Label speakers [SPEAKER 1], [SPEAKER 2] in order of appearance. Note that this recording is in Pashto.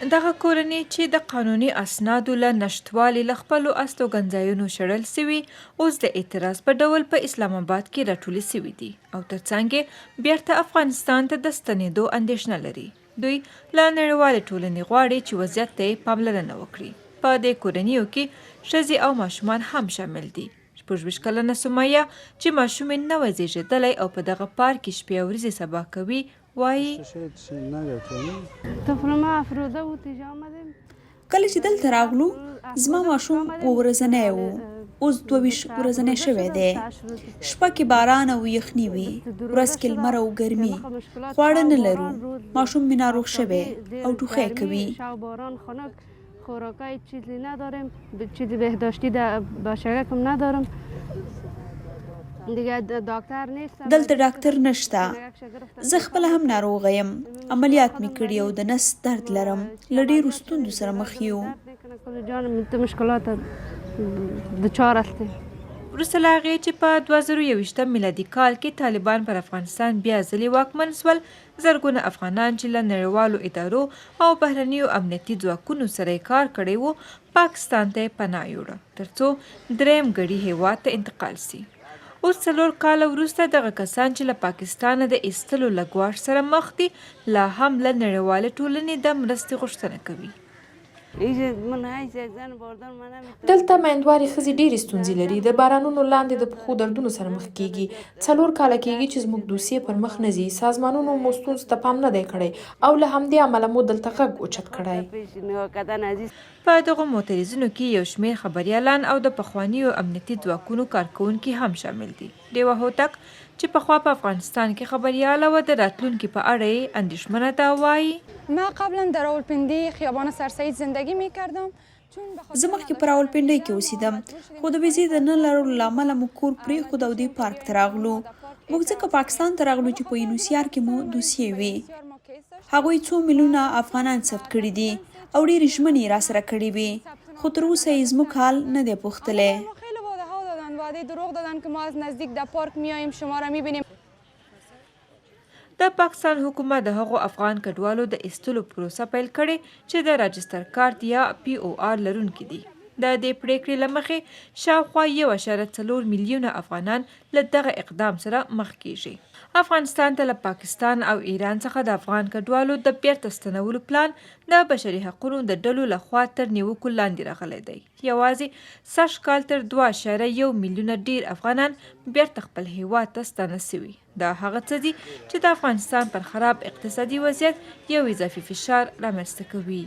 [SPEAKER 1] دغه کورنۍ چې د قانوني اسنادو له نشتوالي له خپلو استوګنځایونو شړل شوي، اوس د اعتراض په ډول په اسلام اباد کې راټولې شوې دي او ترڅنګ یې بیرته افغانستان ته د ستنېدو اندېښنه لري. دوی له نړیوالې ټولنې غواړي چې وضعیت ته یې پاملرنه وکړي. په دې کورنیو کې ښځې او ماشومان هم شامل دي. 26 کلنه سمیه چې ماشوم یې نوی زېږېدلی او په دغه پارک کې شپې او ورځې سبا کوي، وايي.
[SPEAKER 2] کله چې دلته راغلو زما ماشوم اوه ورځنی و، اوس 22 ورځنی شوی دی. شپه کې باران او یخني وي، ورځ کې لمر او ګرمي. خواړه نه لرو، ماشوم مې ناروغ شوی او ټوخی کوي.
[SPEAKER 3] خوراکای چیزی نداریم چیزی بهداشتی در بشرکم ندارم دیگه دکتر نیست.
[SPEAKER 2] دلته ډاکتر نشته، زه خپله هم ناروغه یم، عملیات مې کړي او د نس درد لرم، له ډېرو ستونزو سره مخ یو.
[SPEAKER 1] وروسته له هغې چې په 2021 میلادي کال کې طالبان پر افغانستان بیا ځلې واکمن شول، زرګونه افغانان چې له نړیوالو ادارو او بهرنیو امنیتي ځواکونو سره یې کار کړی و، پاکستان ته یې پناه یوړه، ترڅو درېیم ګړي هېواد ته انتقال شي. اوس څلور کاله وروسته دغه کسان چې له پاکستانه د ایستلو له ګواښ سره مخ دي، لا هم له نړیوالې ټولنې د مرستې غوښتنه کوي.
[SPEAKER 4] دلته میندوارې ښځې ډېرې ستونزې لري، د بارانونو لاندې د پښو دردونو سره مخ کېږي. څلور کاله کېږي چې زموږ دوسیې پر مخ نه ځي، سازمانونو مو ستونزو ته پام نه دی کړی او له همدې امله مو دلته غږ اوچت کړی.
[SPEAKER 1] په دغو معترضینو کې یو شمېر خبریالان او د پخوانیو امنیتي ځواکونو کارکوونکي هم شامل دي. ډیوه هوتک چې پخوا په افغانستان کې خبریاله وه، د راتلونکي په اړه یې اندېښمنه ده او وايي.
[SPEAKER 5] ما قبلا در راولپندی خیابان سرسید زندگی می کردم چون به
[SPEAKER 2] زه مخکې په راولپنډۍ کې اوسېدم، خو د ویزې د نه لرلو له امله مو کور پرېښود او دې پارک ته راغلو. موږ ځکه پاکستان ته راغلو چې په یونسیار کې مو دوسیې وې. هغوی څو میلیونه افغانان ثبت کړي دي او ډېرې ژمنې یې راسره کړې وې، خو تر اوسه یې زموږ حال نه دی پوښتلی.
[SPEAKER 1] د پاکستان حکومت د هغو افغان کډوالو د ایستلو پروسه پیل کړې چې د راجستر کارت یا پي او آر لرونکي دي. د دې پرېکړې له مخې شاوخوا 1.4 میلیونه افغانان له دغه اقدام سره مخ کېږي. افغانستان ته له پاکستان او ایران څخه د افغان کډوالو د بیرته ستنولو پلان د بشري حقونو د ډلو له خوا تر نیوکو لاندې راغلی دی. یوازې سږ کال تر 2.1 میلیونه ډېر افغانان بیرته خپل هېواد ته ستانه شوي. دا هغه څه دي چې د افغانستان پر خراب اقتصادي وضعیت یو اضافي فشار رامنځته کوي.